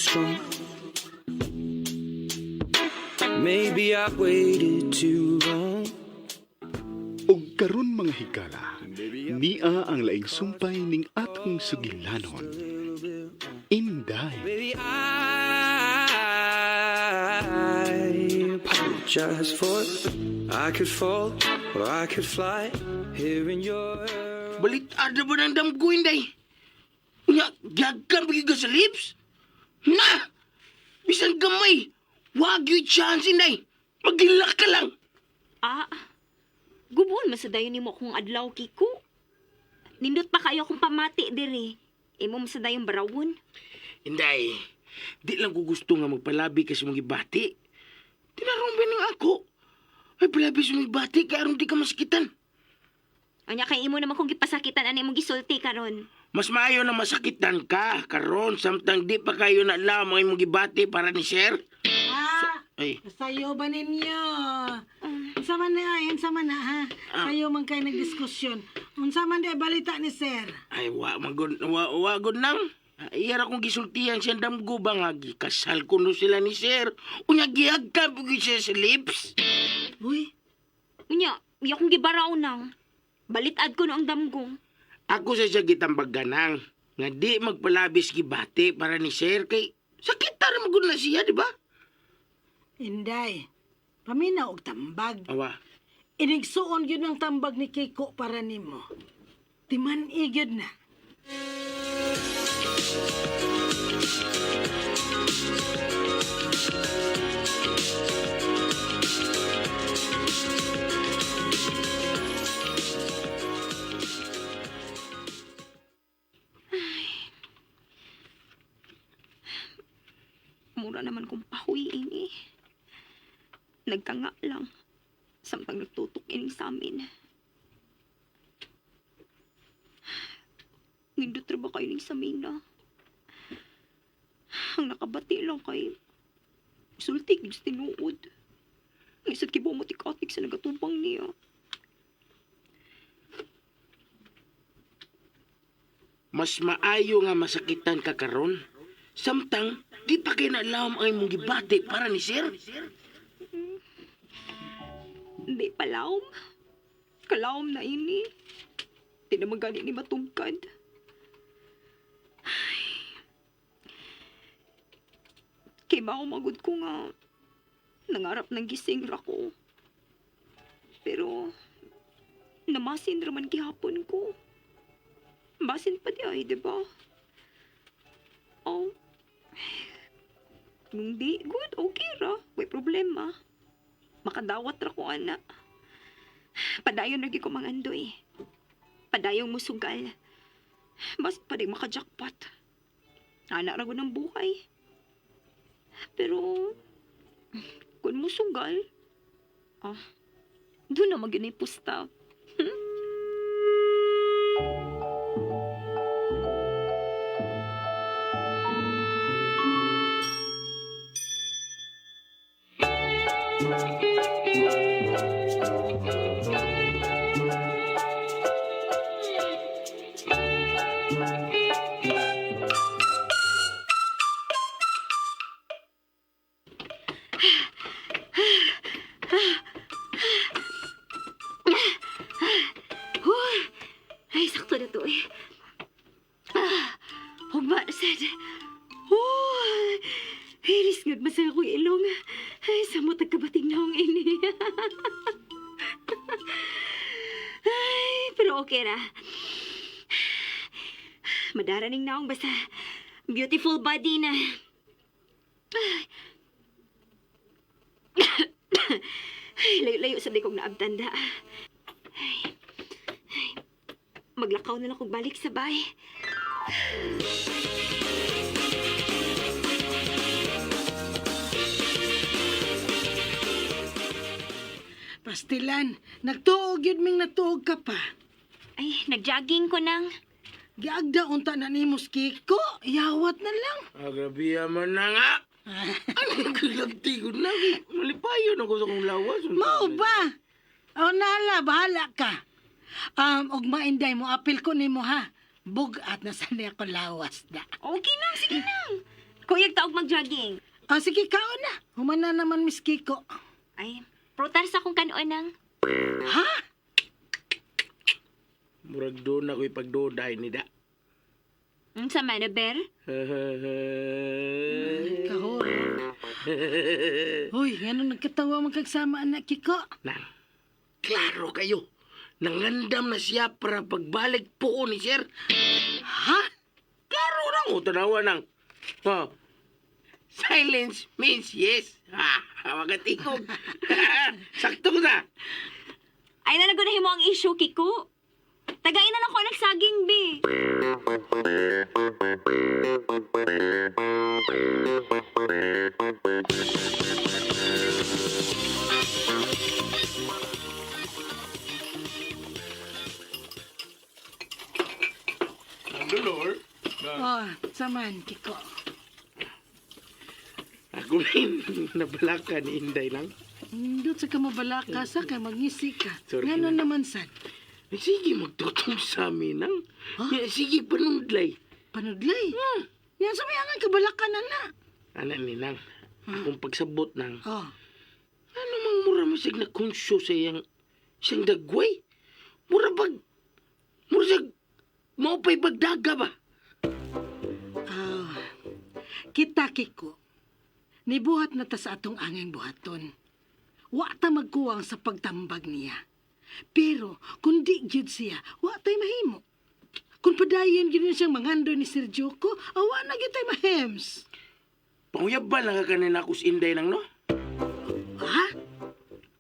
strong. Maybe I waited too long. Og karon mga higala, nia ang laing sumpay ning atong sugilanon. Inday. Baby, I apologize for I could fall or I could fly here in your Balit ada ba ng damgo, Inday? Unya, gihagan ba ka sa lips? Na! Bisan gamay, wag yung chance, Inday. Magilak ka lang. Ah, gubon man sa dayon nimo akong adlaw, Kiko. Nindot pa kayo akong pamati diri. Imo man sa dayon barawon. Inday, di lang ko gusto nga magpalabi kasi mong ibati. Tinarong ba ning ako? Ay, palabi sa mong ibati, kaya aron di ka masakitan. Anya kay imo naman kung gipasakitan ani imong gisulti karon. Mas maayo na masakitan ka, karon samtang di pa kayo na alam ang imong gibati para ni sir. Ah, Ay, sayo ba ninyo? Unsa man na, ay, unsa man na ha? Sayo man kay nagdiskusyon. Unsa man di balita ni sir? Ay, wa magod, wa gud nang. Iyara kong gisultihan siya damgo ba nga gikasal ko no sila ni sir. Unya gihagkan po gyud siya sa lips. Uy, Unya, iya akong gibaraw nang. Balitad ko no ang damgo. Ako sa siya gitambaganang nga di magpalabis gibati para ni sir kay sakit ra magud na siya, di ba? Inday. Paminaw og tambag. Awa. Inigsuon gyud ang tambag ni Kiko para nimo. Timan-i gyud na. Mura naman kong pahuwiin eh. Nagkanga lang. Samtang nagtutok ining sa amin. Nindot ra ba kayo ning Samina? Ang nakabati lang kay sulti gid sa tinuod. Ang isa't kibaw mo tikatik sa nagatubang niya. Mas maayo nga masakitan ka karon. Samtang di pa kay naalam ang imong gibati para ni sir. Hindi pa laom. Kalaom na ini. Di na magani ni matungkad. Ay. Kay mao magud ko nga nangarap ng gising ra ko. Pero namasin ra man gihapon ko. Basin pa di ay, di ba? Oh. Kung di, good, okay ra. May problema. Makadawat ra ko, ana. Padayon lagi ko mangandoy. Padayong musugal. Bas pa di makajackpot. Ana ra gud ang buhay. Pero, kung musugal, ah, doon na magyun ay pusta. Huy! Ay, sakto na to eh. Ah, hugma na sad. Huy! Hiris ngad masaya kong ilong. Ay, samot nagkabating na akong ini. Ay, pero okay ra. Madaraning na akong basta beautiful body na. Ay, ay, layo-layo sa di kong naabtanda. Maglakaw na lang kong balik sa bahay. Pastilan, nagtuog yun ming natuog ka pa. Ay, nagjogging ko nang. Giagda unta na nimo si Kiko. Yawat na lang. Ah, grabe man na nga. Ano kilabti ko na? Malipayon ako sa kong lawas. Mao ba? O nala, bahala ka. Og mainday mo, apil ko nimo ha. Bugat na sanay ako lawas na. Okay nang, sige nang. Kuyog taog mag-jogging. Ah, sige, kaon na. Humana naman, Miss Kiko. Ay, prutas akong kanon nang. Ha? Murag doon ako ipagduday ni da. Unsa man, ber? Kahor. Hoy, ngano nagkatawa man kagsama anak Kiko? Nang, klaro kayo. Nangandam na siya para pagbalik po ni sir. Ha? Klaro na ko, tanawa nang. Oh. Silence means yes. Ha, wagatingog. Sakto ko na. Ay, nalagunahin mo ang issue, Kiko. Tagain na lang ko nagsaging, be. Ang dolor. Oh, saman, Kiko. Ako rin, nabalaka ni Inday lang. Doon sa kamabalaka sa kay mangisi ka. Sorry Ngano na. naman sad? Eh, sige, magtutong sa amin nang. Ha? Eh, sige, panundlay. Panudlay. Yan sa may angan kabalaka na na. Ana ni nang, akong pagsabot nang. Oh, Ano mang mura mo sig na konsyo sa iyang siyang dagway? Mura bag, mura sig, maupay bagdaga ba? ah. Kita Kiko. Nibuhat na ta sa atong anging buhaton. Wa ta magkuwang sa pagtambag niya. Pero kung di gyud siya, wa tay mahimo. Kung padayon gyud na siyang mangandoy ni Sir Joko, awa na gyud tay mahems. Panguyab ba lang ka kanina ako sa Inday nang no? Ha?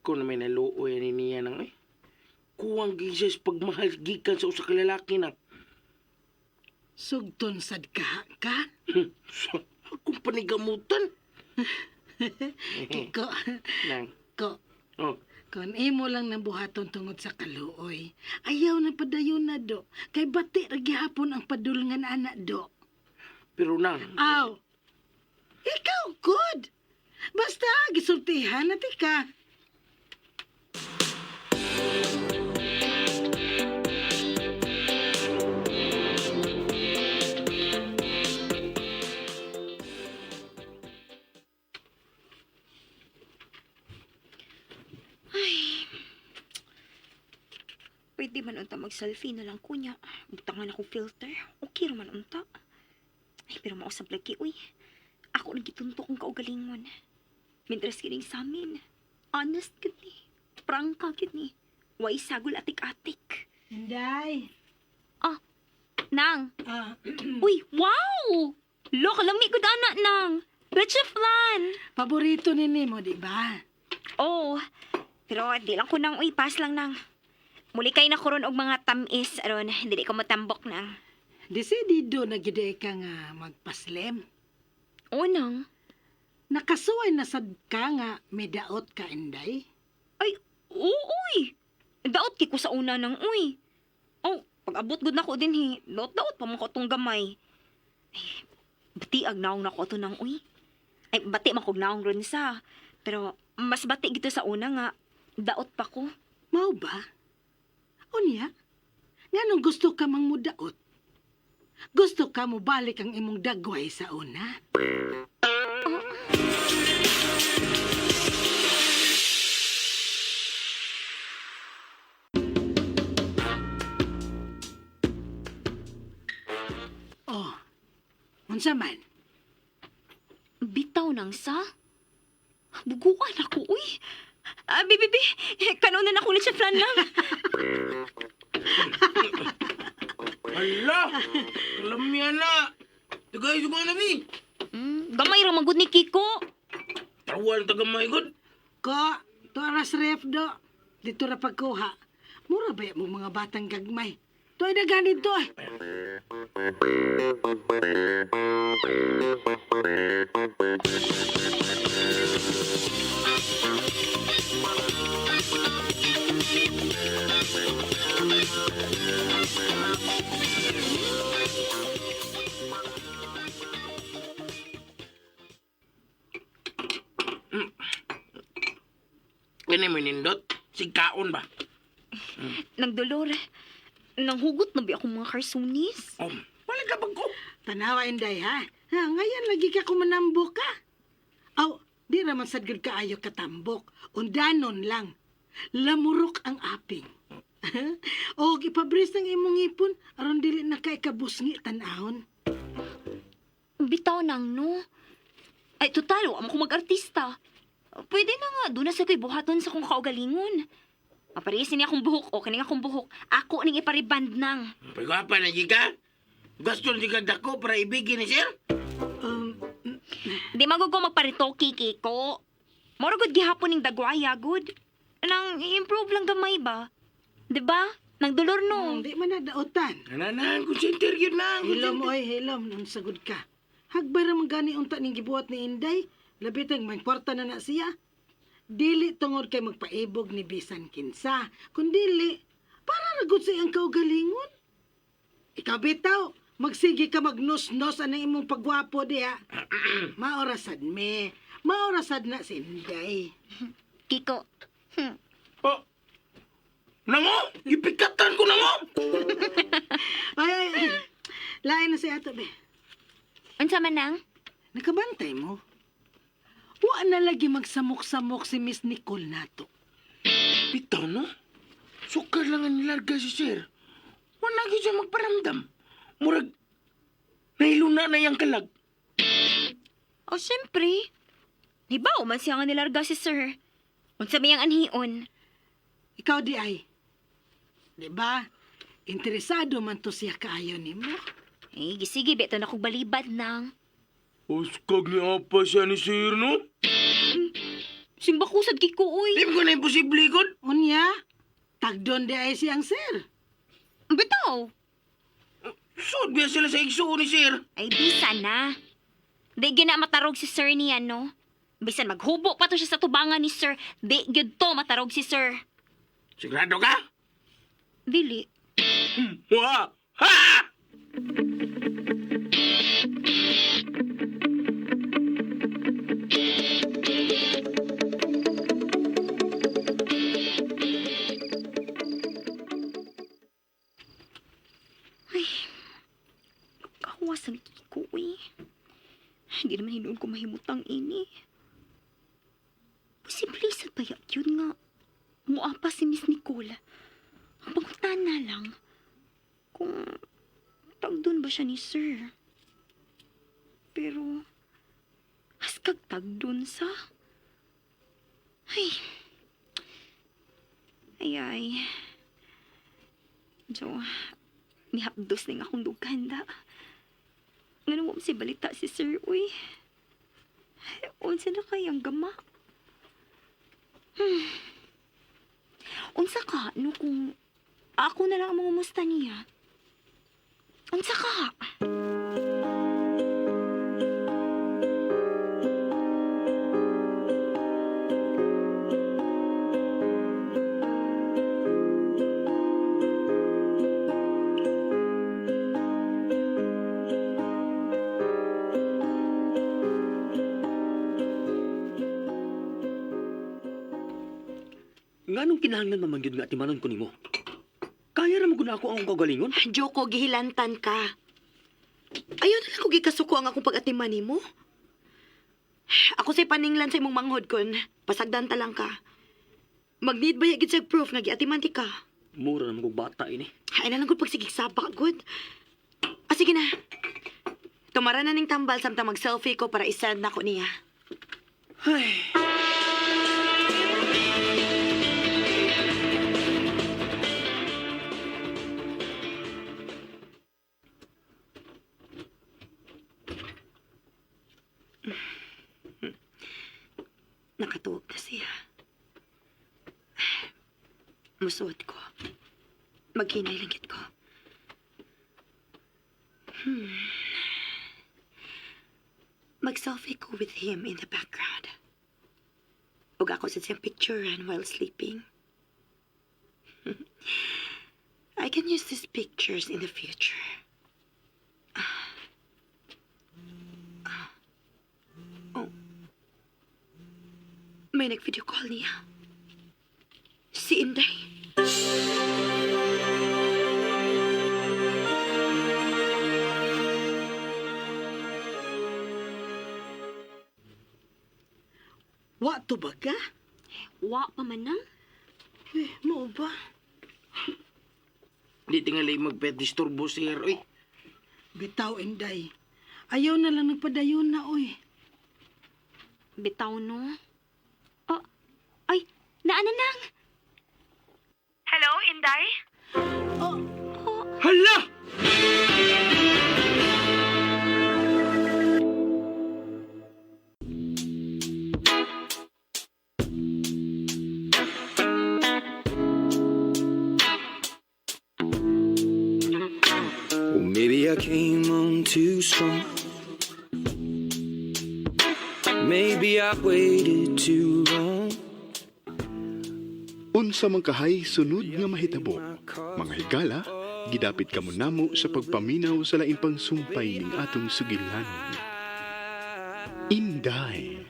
Kung na may naluoy ni niya nang eh. Kuwang gisis pagmahal gikan sa usa ka lalaki nang. Sugton sad ka ka? So, akong panigamutan. Kiko, Nang, ko, oh, Kon imo lang nang buhaton tungod sa kaluoy. Ayaw na padayon na do. Kay bati ra gihapon ang padulngan ana do. pero nang, Aw. Ikaw good. Basta gisultihan na ti ka. Pwede man unta mag-selfie na lang kunya. Butangan ako filter. Okay raman unta. Ay, pero mausap lagi, uy. Ako nang gitunto kong kaugalingon. Mientras kining sa amin. Honest gid ni. Prangka gid ni. Way sagol atik-atik. Inday. Ah, Nang. Ah, Uy, wow! Lo, kalami gud ana nang. Leche flan. paborito ni nimo, di ba? Oh, pero di lang ko nang uy, pass lang nang. Muli kay na koron og mga tamis aron dili ko matambok nang. Desidido na gid ka nga magpaslim. O nang. Nakasuway na sad ka nga midaot ka, Inday. Ay, oo, uy. Daot kay ko sa una nang uy. Oh, pag abot gud nako din hi, daot-daot pa man ko tong gamay. Ay, bati ag naong nako to nang uy. Ay, bati man kog naong ron sa. Pero mas bati gito sa una nga daot pa ko. Mao ba? Unya, nganong gusto ka mang mudaot? Gusto ka mo balik ang imong dagway sa una? Oh, unsa man? Bitaw nang sa. Buguan ako, uy. Ah, bi, bi, bi. Kanunan ako ni Flan lang. Hala! Alam niya na! Tagay ko na mi! Gamay ra man gud ni Kiko. Taruan tagamay god. Ko, to aras ref do. Dito ra pagkuha. Mura ba mo mga batang gagmay? To'y na ganito eh. Kini mo nindot. Sigkaon ba? Nang dolor. Nang hugot na bi akong mga karsunis. Oh, wala ka bang ko. Tanawa, Inday, ha? Ha, ngayon lagi ka kumanambok ka. Aw, di raman sad gud kaayo katambok. Undanon lang. Lamurok ang aping. O ipabris ng imong ngipon aron dili na kay kabusngi tan-ahon. Bitaw nang no. Ay, total, wa mo ko mag-artista. Pwede na nga, doon na sa ko'y buhaton sa kong kaugalingon. Maparehas niya akong buhok, okay na nga akong buhok. Ako ning ipariband nang. Pagwapa na ka? Gasto na ka dako para ibigin ni sir? Um, Di magugo magparitoki, Kiko. Moro gud gihapon ning dagwaya, good. Nang i-improve lang gamay ba? 'Di ba? Nang dolor no. Di man na daotan. Nananahan kong center yun na. Hilom oy, hilom, nang sagod ka. Hagbay ra man gani unta ning gibuhat ni Inday. Labitang may kwarta na na siya. Dili tungod kay magpaibog ni bisan kinsa, kundili para ra gud sa iyang kaugalingon. Ikaw bitaw, magsige ka magnos-nos anang imong pagwapo diha. Maorasad me, maorasad na si Inday. Kiko. Oh. Nango! Ipikatan ko nango! Ay, ay, ay. Lain na si ato be. Unsa man nang? Nakabantay mo. Wa na lagi magsamok-samok si Miss Nicole nato. Bitaw no? Sukar lang ang nilarga si sir. Wala gyud siya magparamdam. Murag, nahiluna na iyang kalag. Oh, syempre. Di ba man siya nga nilarga si sir? Unsa may ang anhion? Ikaw di ay. Di ba? Interesado man to siya kaayo nimo. Eh, gisige beto na kog balibad nang. Uskog ni apa siya ni sir, no? Simba ko sad Kiko oy. Di ko na imposible, god. Unya, tagdon di ay siyang sir. Bitaw. Sud biya sila sa igsuon ni sir. Ay, bisa na. Di gina matarog si sir niya, no? Bisan maghubo pa to siya sa tubangan ni sir. Di gyud to matarog si sir. Sigurado ka? Dili. Wa! Ha! Kawas ang Kiko, eh. Hindi naman hinuon ko mahimutang ini. Posible sa baya yun nga. Muapa si Miss Nicole. Ang pangutana lang. Kung tagdon ba siya ni sir. Pero, askag tagdon sa. Ay. Ay, ay. Jo, mihapdos na nga akong duganda. Nga mo si balita si Sir, uy. Unsa na kayang gama? Unsa ka, no, kung ako na lang ang mangumusta niya? Unsa ka? Nganong kinahanglan man gyud nga atimanon ko nimo? Kaya ra man gud na ako ang akong kaugalingon. Joko, gihilantan ka. Ayaw na lang ko gikasuko ang akong pag-atiman nimo. Ako say paninglan sa imong manghod kon. Pasagdan ta lang ka. Mag-need ba gid sa proof nga giatiman ti ka? Mura naman kog bata ini. Ay na lang gud pagsigig saba gud. Ah, sige na. Tumara na ning tambal samtang mag-selfie ko para isend na ko niya. Ay. Nakatuog na siya. Musuot ko. Maghinay lang gid ko. Mag-selfie ko with him in the background. Ug ako sa siyang picturean while sleeping. I can use these pictures in the future. Oh. May nag-video call niya. Si Inday. Wa to ba ka? Wa pa man na. Eh, mao ba? Di tingali magpet-disturbo, sir. Uy, Bitaw, Inday. Ayaw na lang nagpadayon na, oy. Bitaw no. Oh, ay, naana nang. Hello, Inday? Oh, hala! Well, maybe I came on too strong. Maybe I waited too long. Unsa man kahay sunod nga mahitabo. Mga higala, gidapit kamo namo sa pagpaminaw sa lain pang sumpay ning atong sugilanon. Inday.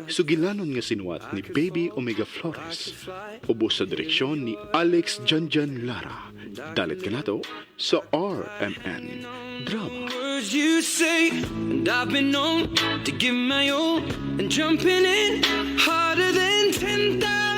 Sugilanon nga sinuwat ni Baby Omega Flores. Ubos sa direksyon ni Alex Janjan Lara. Dalit kanato sa RMN Drama. Words you say, and I've been known to give my all, and jumping in harder than 10,000.